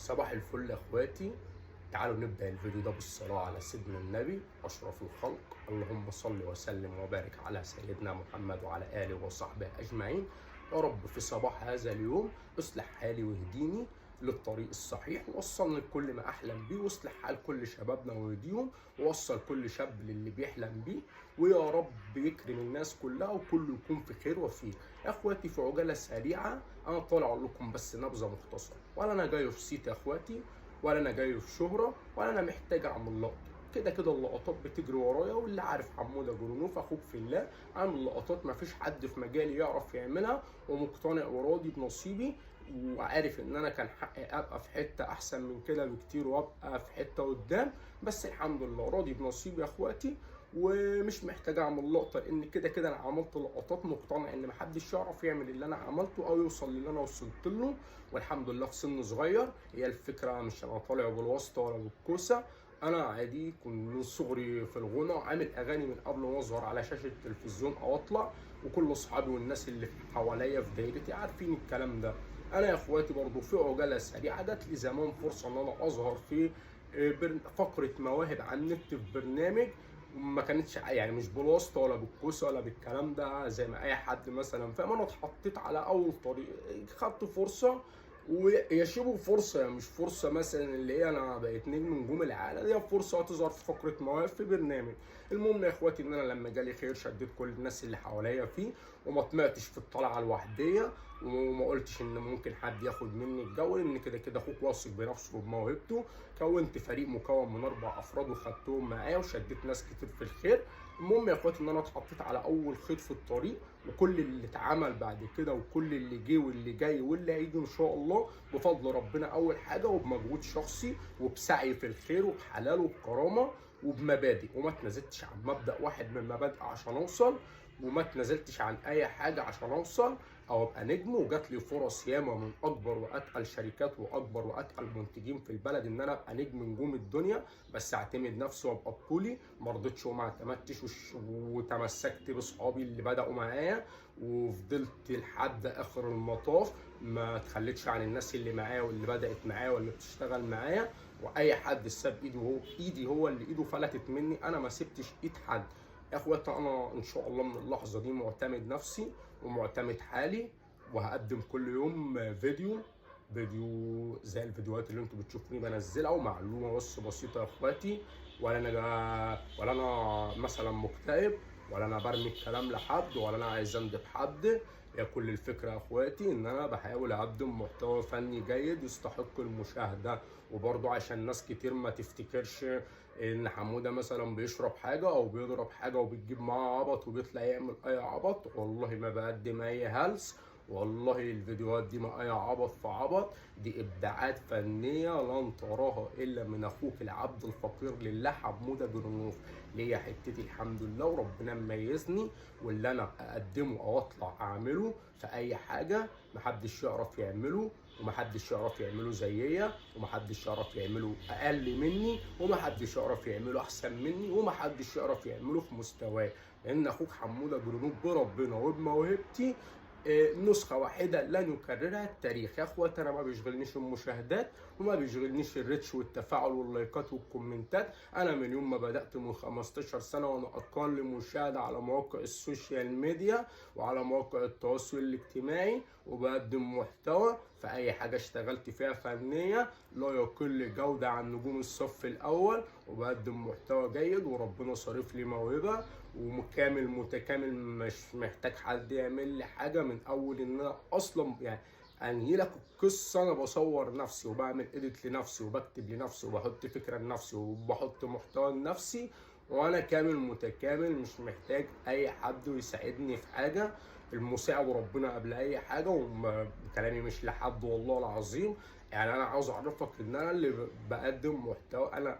صباح الفل يا اخواتي. تعالوا نبدأ الفيديو ده بالصلاة على سيدنا النبي أشرف الخلق. اللهم صل وسلم وبارك على سيدنا محمد وعلى آله وصحبه أجمعين. يا رب في صباح هذا اليوم اصلح حالي واهديني للطريق الصحيح، ووصلني لكل ما أحلم بيه، واصلح حال كل شبابنا ويهديهم، ووصل كل شاب للي بيحلم بيه، ويا رب يكرم الناس كلها وكله يكون في خير وفيه. يا اخواتي في عجالة سريعة انا طالع اقول لكم بس نبذة مختصرة، ولا انا جاي في صيت يا اخواتي، ولا انا جاي في شهرة، ولا انا محتاج اعمل لقطة. كده كده اللقطات بتجري ورايا، واللي عارف حمودة جرنوف اخوك في الله عامل لقطات مفيش حد في مجالي يعرف يعملها، ومقتنع وراضي بنصيبي، وعارف ان انا كان حقي ابقى في حتة احسن من كده بكتير وابقى في حتة قدام، بس الحمد لله راضي بنصيبي يا اخواتي، ومش محتاج اعمل لقطة، لان كده كده انا عملت لقطات، مقتنع ان محدش يعرف يعمل اللي انا عملته او يوصل للي انا وصلت له، والحمد لله في سن صغير. هي الفكرة مش انا طالع بالواسطة ولا بالكوسه، انا عادي كنت من صغري في الغنى وعامل اغاني من قبل ما اظهر على شاشة التلفزيون او اطلع، وكل اصحابي والناس اللي حواليا في دايرتي عارفين الكلام ده. انا يا اخواتي برضو في عجالة سريعة جات لي زمان فرصة ان انا اظهر في فقره مواهب على النت في برنامج، ما كانتش يعني مش بالواسطة ولا بالكوسه ولا بالكلام ده زي ما اي حد مثلا فاهم. انا اتحطيت على اول طريق، خدت فرصة، وهي شبه فرصة، يعني مش فرصة مثلا اللي هي انا بقيت نجم نجوم العالم، هي فرصة تظهر في فقره مواهب في برنامج. المهم يا اخواتي ان انا لما جالي خير شديت كل الناس اللي حواليا فيه، وما طمعتش في الطلعة الوحديه، وما قلتش ان ممكن حد ياخد مني الجو، لان كده كده اخوك واثق بنفسه وبموهبته. كونت فريق مكون من 4 افراد وخدتهم معايا، وشديت ناس كتير في الخير. المهم يا اخواتي ان انا اتحطيت على اول خيط في الطريق، وكل اللي اتعمل بعد كده وكل اللي جه واللي جاي واللي هيجي ان شاء الله بفضل ربنا اول حاجة، وبمجهود شخصي، وبسعي في الخير، وبحلال وبكرامه وبمبادئ، وما اتنازلتش عن مبدا واحد من مبادئ عشان اوصل، وما اتنازلتش عن اي حاجة عشان اوصل او ابقى نجم. وجات لي فرص ياما من اكبر واتقل شركات واكبر واتقل منتجين في البلد ان انا ابقى نجم نجوم الدنيا، بس اعتمد نفسي وابقى بطولي. ما رضيتش وما اعتمدتش، وتمسكت باصحابي اللي بداوا معايا، وفضلت لحد اخر المطاف، ما تخليتش عن الناس اللي معايا واللي بدات معايا واللي بتشتغل معايا. واي حد ساب ايده هو ايدي هو اللي ايده فلتت مني، انا ما سبتش ايد حد. يا اخواتي انا ان شاء الله من اللحظة دي معتمد نفسي ومعتمد حالي، وهقدم كل يوم فيديو زي الفيديوهات اللي انتوا بتشوفوني بنزلها، ومعلومه بس بسيطة يا اخواتي، ولا انا مثلا مكتئب، ولا انا برمي الكلام لحد، ولا انا عايز اندب حد. هي كل الفكرة يا اخواتي ان انا بحاول اقدم محتوى فني جيد يستحق المشاهدة، وبرضه عشان ناس كتير ما تفتكرش ان حموده مثلا بيشرب حاجة او بيضرب حاجة وبتجيب معاه عبط وبيطلع يعمل اي عبط. والله ما بقدم اي هلس، والله الفيديوهات دي ما اي عبط في عبط، دي ابداعات فنية لن تراها الا من اخوك العبد الفقير لله حموده جرنوف. ليا حتتي الحمد لله، وربنا مميزني، واللي انا اقدمه او اطلع اعمله في اي حاجة محدش يعرف يعمله، ومحدش يعرف يعمله زيي، ومحدش يعرف يعمله اقل مني، ومحدش يعرف يعمله احسن مني، ومحدش يعرف يعمله في مستواه، لان اخوك حموده جرنوف بربنا وبموهبتي نسخة واحدة لن يكررها التاريخ. يا اخوات انا ما بيشغلنيش المشاهدات، وما بيشغلنيش ال reach والتفاعل واللايكات والكومنتات. انا من يوم ما بدأت من 15 سنة وانا اقل مشاهدة على مواقع ال social media وعلى مواقع التواصل الاجتماعي، وبقدم محتوى في اي حاجة اشتغلت فيها فنية لا يقل جودة عن نجوم الصف الاول، وبقدم محتوى جيد، وربنا صارف لي موهبة ومكامل متكامل، مش محتاج حد يعمل لي حاجة. من اول ان انا اصلا يعني انهي لك القصة، انا بصور نفسي وبعمل edit لنفسي وبكتب لنفسي وبحط فكرة لنفسي وبحط محتوى لنفسي، وانا كامل متكامل، مش محتاج اي حد يساعدني في حاجة. المساعد ربنا قبل اي حاجة، وكلامي مش لحد والله العظيم. يعني انا عاوز اعرفك ان انا اللي بقدم محتوى، انا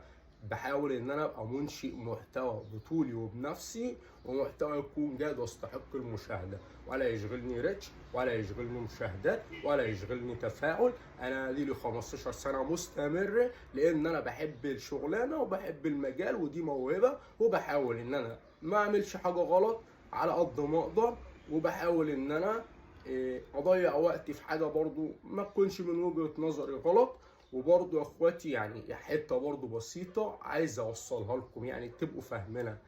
بحاول ان انا ابقى منشئ محتوى بطولي وبنفسي، ومحتوى يكون جاد واستحق المشاهدة، ولا يشغلني ريتش، ولا يشغلني مشاهدات، ولا يشغلني تفاعل. انا دي لي 15 سنة مستمر، لان انا بحب الشغلانة وبحب المجال، ودي موهبة، وبحاول ان انا ما اعملش حاجة غلط على قد ما اقدر، وبحاول ان انا اضيع وقتي في حاجة برضو ما تكونش من وجهه نظري غلط. وبرضه يا اخواتي يعني حتة برضه بسيطة عايز اوصلها لكم يعني تبقوا فاهمينها.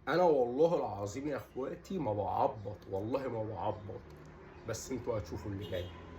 انا والله العظيم يا اخواتي ما بعبط، والله ما بعبط، بس انتوا هتشوفوا اللي جاي.